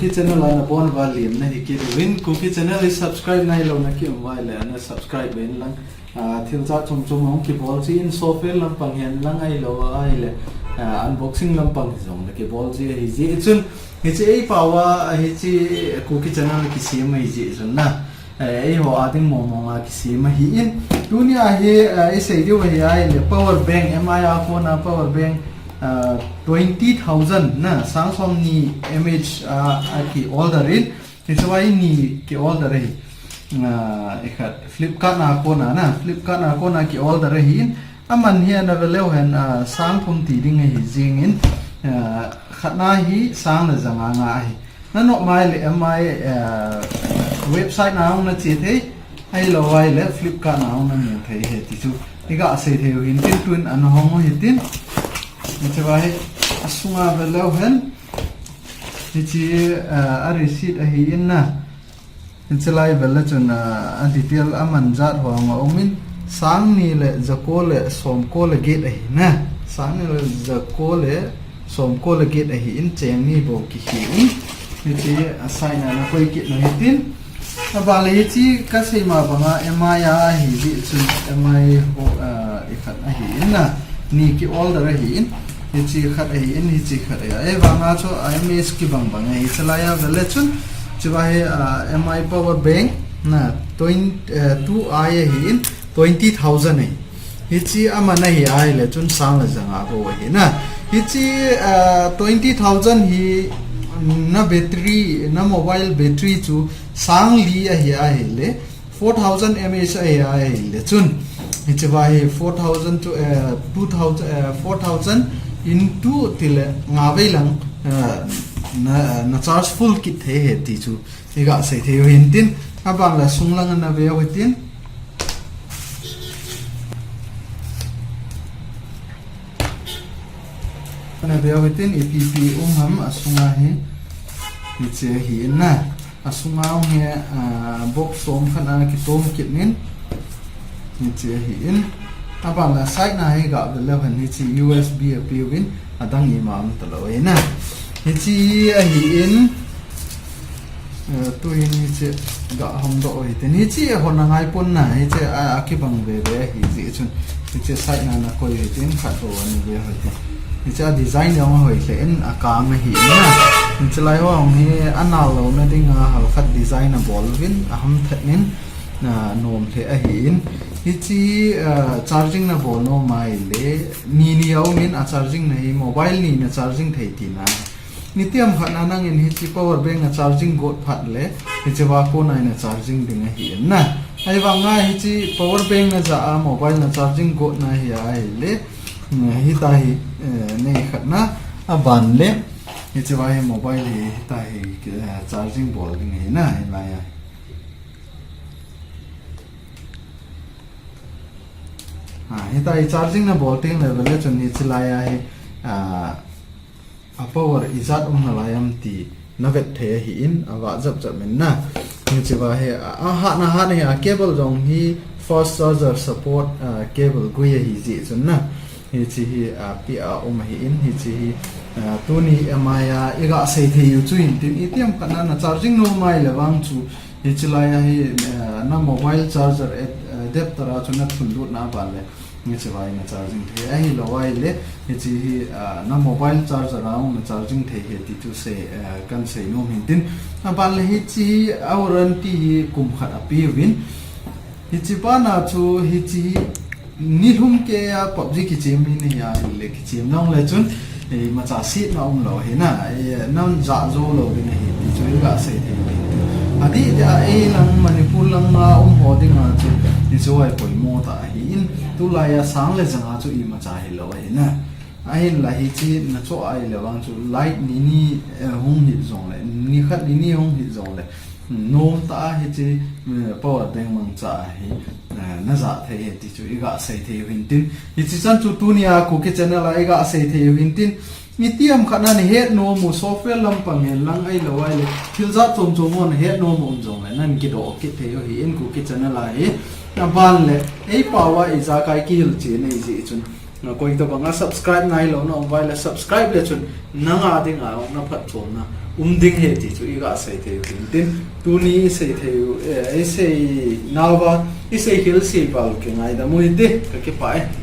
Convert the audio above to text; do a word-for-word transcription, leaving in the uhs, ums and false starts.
Kuki channel a nabon uva lemna hi kit uvin, Kuki channel hi subscribe nailou nakium uva ahile ana subscribe uvin lang. Ah, thil jat chom chom ahung kibol jin, software lampang hen lang ahilou ahile, ah, unboxing lampang hijongle kibol ji ahi jeh chun, hiche eipao a, hiche Kuki channel kisem ahi jeh chun na. Eh, eiho a ding mong mong a kisem ahin. Tunia hi, eh, isei diu ahi ahile power bank, M I a kona power bank, ah, twenty thousand na, sang somni mAh a, a ki order in. Hiche va hi ni ki order ahi. Ah, ikhat Flipkart a kona na, Flipkart a kona ki order ahin. Aman hi ana veleu hen, ah, sang thum ti ding ahi jingin, ah, khatna hi sang le janga nga ahi. Nanoh mai le M I, ah, website na hung nache thei, ahilou ahile Flipkart na hung namu thei ahi ti chu iga sei thei u hintin, tun ana hong u hitin. Hiche va hi asunga veleu hen. Hiche, ah, a receipt ahin na. Hiche lai vel le chun, ah, a detail aman jat ho aumin, sang ni le jako le somko le get ahi na. Sang ni le jako le somko le get ahin, cheng ni bou kikhel in. Hiche a sign na nakoi kit u hitin. Aban le hiche kasei ma banga M I a ahi jeh chun M I ho, ah, ikhat ahin na. Ni ki order ahin. Hiche khat ahin, hiche khat ahi. Ahivanga chu M S kibang bang ahi. Hiche lai a vel le chun, hiche va hi, ah, M I power bank na twenty, eh, two I ahin, twenty thousand ahi. Hiche aman ahi ahile chun sang le janga bou ahi na. Hiche, ah, twenty thousand hi na battery, na mobile battery chu sang li ahi ahile, four thousand mAh ahi ahile chun, hiche va hi four thousand to, eh, two thousand, eh, four thousand into tile nga vei lang, eh, na, na charge full kit thei ahi ti chu iga sei thei u hintin. Aban le sung lang ana ve u hitin. Ana ve u hitin, ipi ipi um ham asunga hi. Hiche ahin na. Asunga um hi, ah, box som khat a kitom kit in. Hiche ahin. Aban le side na hi ga veleu hen, hiche U S B apeuvin, adang ima um talou ahi na. Hiche ahin. Eh, tuhin hiche ga hong doh u hitin. Hiche hon angai pon na, hiche a, akibang veve ahi jeh chun. Hiche side na nakoi u hitin, khat bou ana ve u hitin. Hiche a design jong ahoi lheh in, akang ahi na. Hiche lai ho hi anal louna dinga halkhat design abol uvin, aham that in, na nom lheh ahin. Hiche, ah, charging nabol nom ahile, ni ni aumin, a charging na hi mobile ni na charging thei tina. Nitiham khat na nangin hiche power bank na charging got phat le, hiche va kona na charging ding ahi na. Ahivanga hiche power bank na ja a mobile na charging got na hi ahile, mm, hitia hi, eh, nei khat na, aban le, hiche va hi mobile hi, hitia hi, eh, charging bol ding ahi na, hilai a. Ah, hitia hi charging nabol teng le vel le chun hiche lai a hi, ah, a power ijat um nalai am ti navet thei ahin, avah jap jap in na. Hiche va hi, a, ahatna hat hi, a cable jong hi fast charger support, a, cable gui ahi jeh chun na. Hiche hi, a, pi a um ahin, hiche hi, a, tuni M I a iga sei thei u chu hintin, itiham khat na na charging nom ahile vang chu, hiche lai a hi, a, na mobile charger ad-, adapter a chu na thun lut na ban le. Hiche va hi na charging thei ahilou ahile, hiche hi, ah, na mobile charger a hung na charging thei ahi ti chu sei, ah, kan sei nom hintin. Aban le hiche hi a warranty hi kum khat apeuvin. Hiche bana chu hiche hi nilhum kei a PUBG kichem mi nahi ahile kichem nung le chun, eh, imacha setna umlou ahi na, eh, nan ja jou lou ding ahi ti chu iga sei thei u ahi. Adih dia, eh, lang Manipur lang a um ho dinga chu, hichu ahi poimo tah ahin, tulai a sang le janga chu imacha hilou ahi na. Ahinla hiche na choh ahile vang chu light ni ni, eh, hung hih jongle, ni khat ni ni hung hih jongle, Nom tah a hiche, eh, power bank mangcha a hi, eh, na ja thei ahi ti chu iga sei thei u hintin. Hiche chan chu tunia Kuki channel a iga sei thei u hintin. Itiham khat na na het nom u software lampang hen lang ahilou ahile, thil jat chom chom ho na het nom u um jongle, nan kidoh kit thei u ahin Kuki channel a hi. Aban le, eipao a ijakai kihilchen ahi jeh chun. Na koi tabang a subscribe nailou na um uva ahile subscribe le chun nanga dinga na phatchomna um ding ahi ti chu iga sei thei u hintin. Tuni isei thei u, eh, isei nauva, isei khel sei val kingaidam u hite, kakipah e.